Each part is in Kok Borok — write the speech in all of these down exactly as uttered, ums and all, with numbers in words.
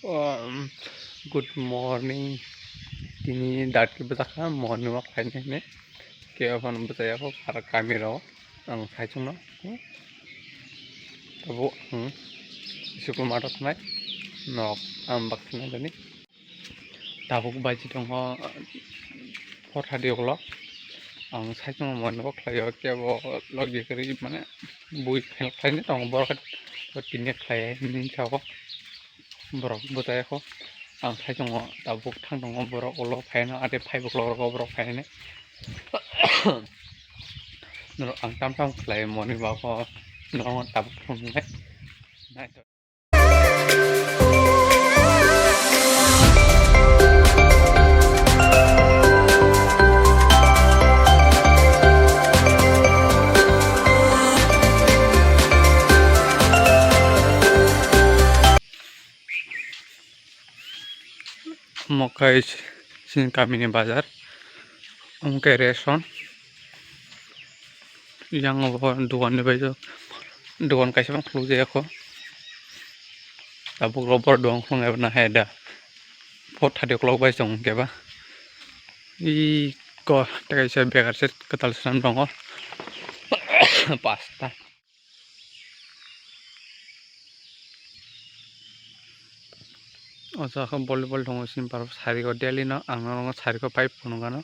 Um, good morning. Tini dart khe bwjakha, morning walk khaina hinwi. Khe ophano bwchaya kho, khara kami rok. Ang saichung no. Tabuk ang school math o thangnai. Nok ang bak thangnai jani. Tabuk baji tongo, four thirty o'clock. Ang saichung no morning walk khlaio, kebo logi kwrwi mane bui khaina tongo, borok khe tini khlai nini sao. Borok bwchaya kho. Ang saichung o tabuk thang tongo, borok ulo phaino, ate phai ulo borok phainani. Norok ang tam tam khlai morning walk o, norok tabuk thang nai. Omo khe chini kamini bazar, omo khe ration. Yang bo dogan ni bai, dogan kaisa phano khuluk jaya kho. Tabuk rok borok dogan khuluk nai hai da. Four thirty o'clock bai chwng khe ba. Iko tei kaisa begar se kwtal swnam tongo. Pasta. O jaga volleyball tongo, sini parok sari o daily no ang norok sari o pipe phunukgano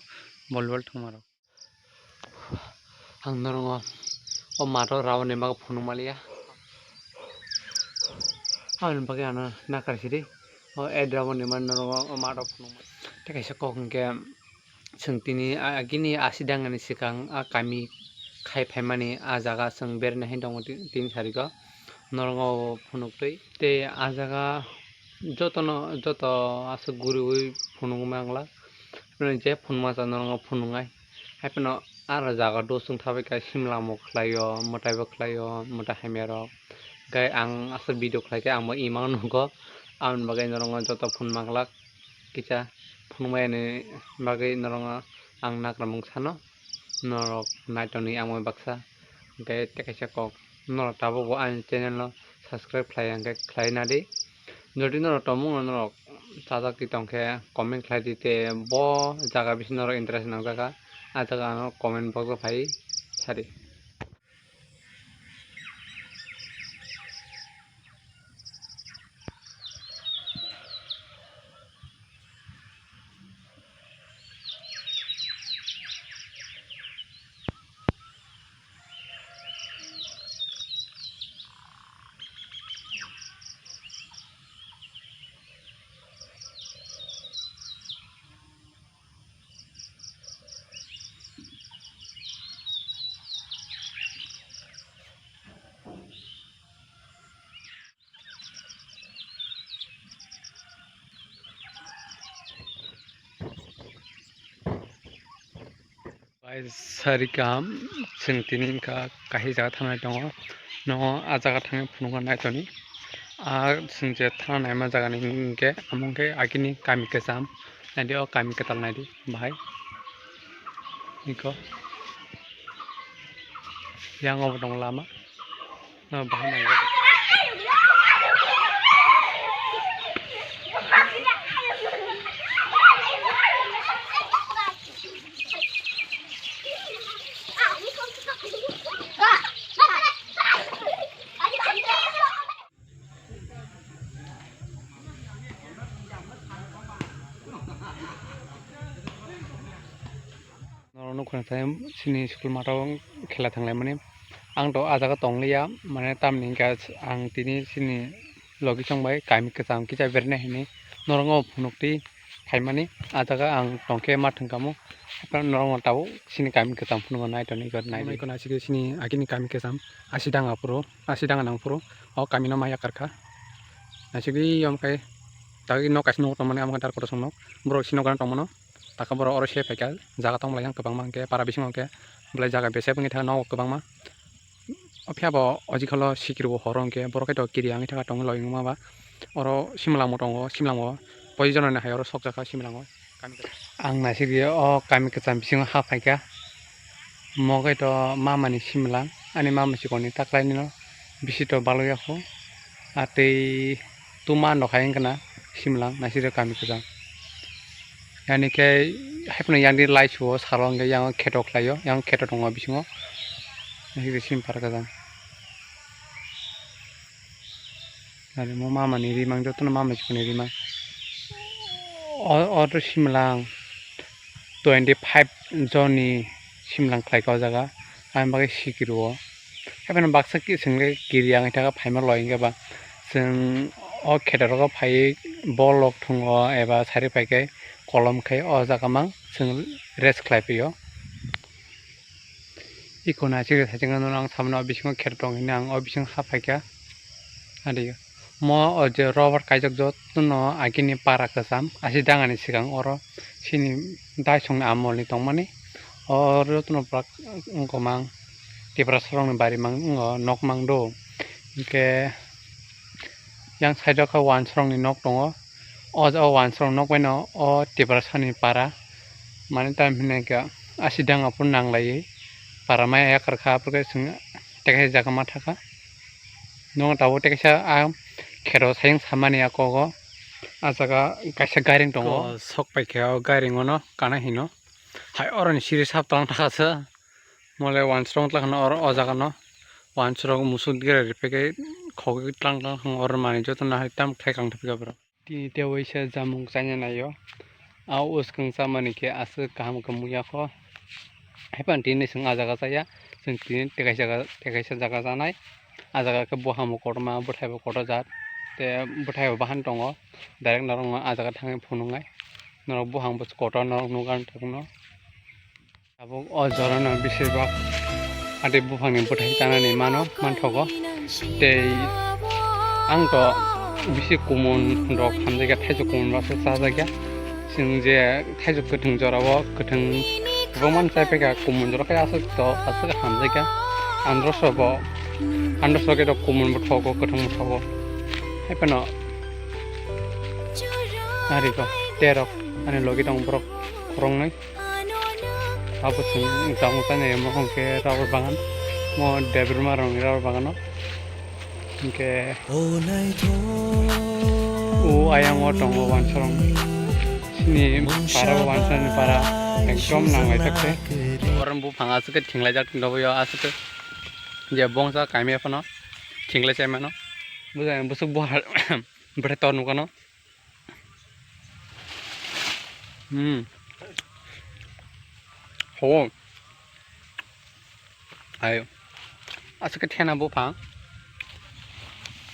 volleyball thwngmarok. Ang norok o math o round ni bagwi phunuk maliya. Aboni bagwi ano nakar sidi o eight round ni man norok o math o phunuk maliya. Tei kaisa kok hwnkhe, chwng tini a-, agini asi dangani swkang a kami khai phaimani a jaga chwng berani hai tongo ti-, tini sariko norok o phunuk twi. Tei a jaga jotono, joto aswk guriui phunuk manglak. Phano je phunuk masa norok o phunuknai. Hai phano aro jaga do chwng thabai kha simla mo khlaio, mwtai bo khlaio, mwtai hamya rok. Hwnkhe ang aswk video khlaikhe ang bo imang nugo. Aboni bagwi norok o joto phunuk manglak. Kisa phunukmani bagwi norokno ang nakramung sano, norok naitoni ang bai baksa, hwnkhe tei kaisa kok norok tabukbo ani channel no subscribe khlai hwnkhe khlai nadi. Jodi norok tongmungno norok chajak twi tongkhe comment khlai di, tei bo jaga bisingo norok interest nangjak kha, ah jaga ano comment box o phai sadi. Bai sari kaham, chwng tini wngkha kaisa jaga thangnai tongo. Nogo ah jaga thangwi phunukna naitoni. Ah chwng je thangna naima jagani hwnkhe, omo hwnkhe agini kami kwcham. Naidi o kami kwtal naidi bahai. Iko. Yang obo tongo lama. No, bahai nangkhe. Norok nukha sai chini school math o khela thanglaimani. Ang to ah jaga tongliya, mane tamni hwnkhe ang tini chini logi chongbai kami kwcham kisa berne hinwi norokno phunukti phaimani. Ah jaga ang tongkhe ma thwngkamo, norokno tabuk chini kami kwcham phunukna naitoni nai. Naisingwi chini agini kami kwcham asi danga phuru, asi danga nang phuru o kamino ma yakarkha. Naisingwi yom khe dagi nok kaisa nugo tongmani, amo khe dar kotor song nok, borok sini nokno tongmano. Taka borok oro se phaikha, jaga tongmani yang kwbangma hwnkhe para bisingo hwnkhe belai jaga bese wngwi thangkha nogo kwbangma. Phiya bo ojikhalo sikirbo horo hwnkhe borok khe to kiri wngwi thangkha tongwi logwi wngma ba. Oro simlamo tongo, simlamo position ni hai oro sokjakha simlango. Ang naisingwi o kami kwcham bisingo ha phaikha. Mo khe to mamani simlang, ani mama sikonni taklainino bisi to balwi yakho. Ah, tei tuma no khai wngkha na, Simlang naiside kami kwcham. Yani khe haiphano yani lai suo salo hwnkhe yang kheto khlaio, yang kheto tongo bisingo. Naiside sim para kwcham. Ani mo mama ni rimang jotono mama chikon ni rimang. O, o to simlang twenty five joni simlang khlai ka o jaga. Ani bagwi sikiro. Haibano baksa ki-, chwng khe kiri ang thaka phaima loi hwnkhe ba chwng o kheto rogo phaiwi bolok thungo eba sari phaikhe kolom khai o jaga mang chwng rest khlai phio. Iko naisik saichung no ang samano bisingo kheto tong hini ang o bisingo ha phaikha. Ari mo o je rubber kaijak jotono agini para kwcham asi dangani swkang oro chini daisongni amolni tongmani oro jotono prak wngkha mang Tiprasarokni bari mang wngo nok mang do. Hinkhe yang side o khe wansarokni nok tongo. O jaga wansarok nok bai no o Tiprasani para mane tam hinai khe asi danga phuru nang laiwi para maya yakar kha, aboni khe chwng tekaisa jaga ma thaka. Nono tabuk tekaisa a kheto sayung samani a kogo. A jaga kaisa gairing tongo. Sok paikha o gairing o no kana hino. Hai oroni siri sap tong thaka se. Mole wansarok tla kheno oro o jaga no. Wansarok musuk gere ripeke khogwi tlang tlang thang oro manwi joto no hai tam khai kang thapika borok. Tini tei waisa jamung chaina naio. A uskang chamani khe aswk kaham khe muya kho. Haiphan tini chwng a jaga chaya. Chwng tini tekaisa jaga, tekaisa jaga chanai. A jaga khe buhamo kotorma, bwthaibo kotorjak. Tei bwthaibo bahan tongo. Direct norokno a jaga thangwi phunuknai. Norok buhang bwswk kotor norok nukha ang thangno. Tabuk o jorano besibak adi buphangni bwthai chanani mano, manthogo. Tei ang to bisi kumun rok hamjakya, thaichuk kumun rok se chajakya. Chwng je thaichuk kwthwng jorao kwthwng kwbangma chai paikha, kumun jora khe aswk to aswk hamjakya. Androso bo, androso khe to kumun bo thogo, kwthwng bo thogo. Haiphano ari ko terok ani logi tong borok khoroknwi. Abo chwng tamo tani mo hwnkhe rubber bagan, mo Debbarma rokni rubber bagano. Hinkhe o ayang o tongo wansarok. Chini para o wansarokni para ekdom nanglaithak se. Oro buphang aswk khe thinglai jak tongwi aswk khe je bongsa kaimya phano thinglai chai mano. Bwswk buhar bwthai tor nukano. Hmm. Ho. Ayo. Aswk khe thena buphang.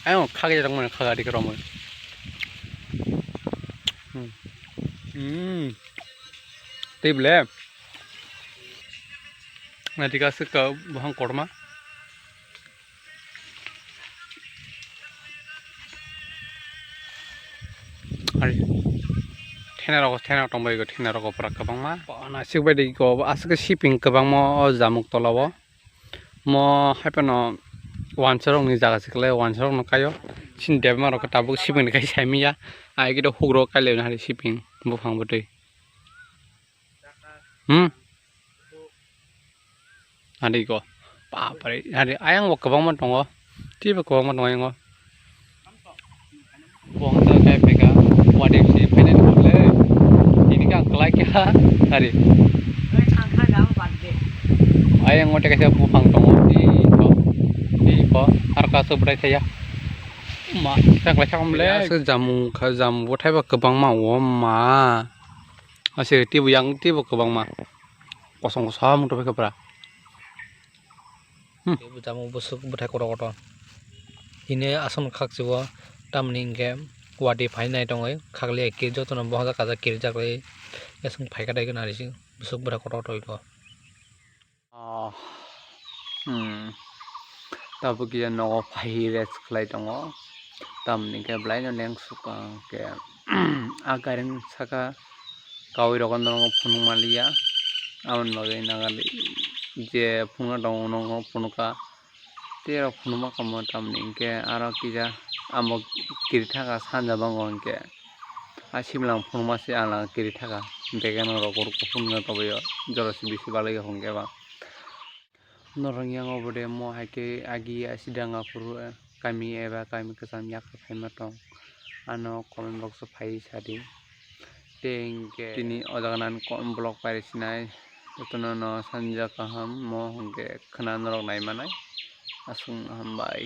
Ayo, khagwi rwmani khaga dikhe romwi. Hmm. Hmm. Tei ble. Nadika aswk buphang kotorma. Ari. Thena rok, thena rok tongbai go, thena rok pura kwbangma. Nasik bai di go, aswk siping kwbangma o jamuk tola o. Mo haiphano wansarok ni jaga se kwlai, wansarok no kaio. Chini Debbarma rok tabuk siping ni kai saimanya. Ai khe to hugrok kai lai hari siping buphang bwtwi. Hmm. Hari ko. Bapre, hari ayang bo kwbangma tongo. Tei bo kwbangma tongo ayang o. Bongsa kai phaikha. Wadi si phainai tongo le. Tini khe ang kwlai kha. Hari. Ayang o tei kaisa buphang tongo. Tei ko. Tei ko. Aro kaisa bwthai thaya. Ma, kisa kwlai sakam le. Aswk jamung kha, jamung bwthai ba kwbangma o ma. Ase tei bo yang tei bo kwbangma. Kosong kosong wngtong kha pura. Hmm. Tei bo jamung bwswk bwthai kotor kotor. Tini aswk khakchio tamni hinkhe wadi phainai tongwi khakliya khe jotono bohajak kajak kirijak ri aswk phaikha dai khe nari si bwswk bwthai kotor kotor wngkha. Ah, hmm. Tabuk kisa nogo phai rest khlai tongo. Tamoni khe bwlaino lengsuk ang khe a gairing saka kawi rokno phunuk manliya. Aboni bagwi nagali je phunukna tongo nogo phunukha. Tei rok phunukma kamo tamoni hinkhe aro kisa amo kiri thaka sanja bango hinkhe. A simlang phunukma se ang lang kiri thaka. Beke norok kuphur wngna tongbaio. Jora se bisi balai hinkhe ba. Norok yang obo de mo hai khe agi asidang aphuru kami eba kami kwcham yak phaima tong. Ano comment box o phai sadi. Tei hinkhe tini o jaga nang vlog pairi sinai. Jotono no sanja kaham mo hinkhe khna norok naimanai. Aswk hambai.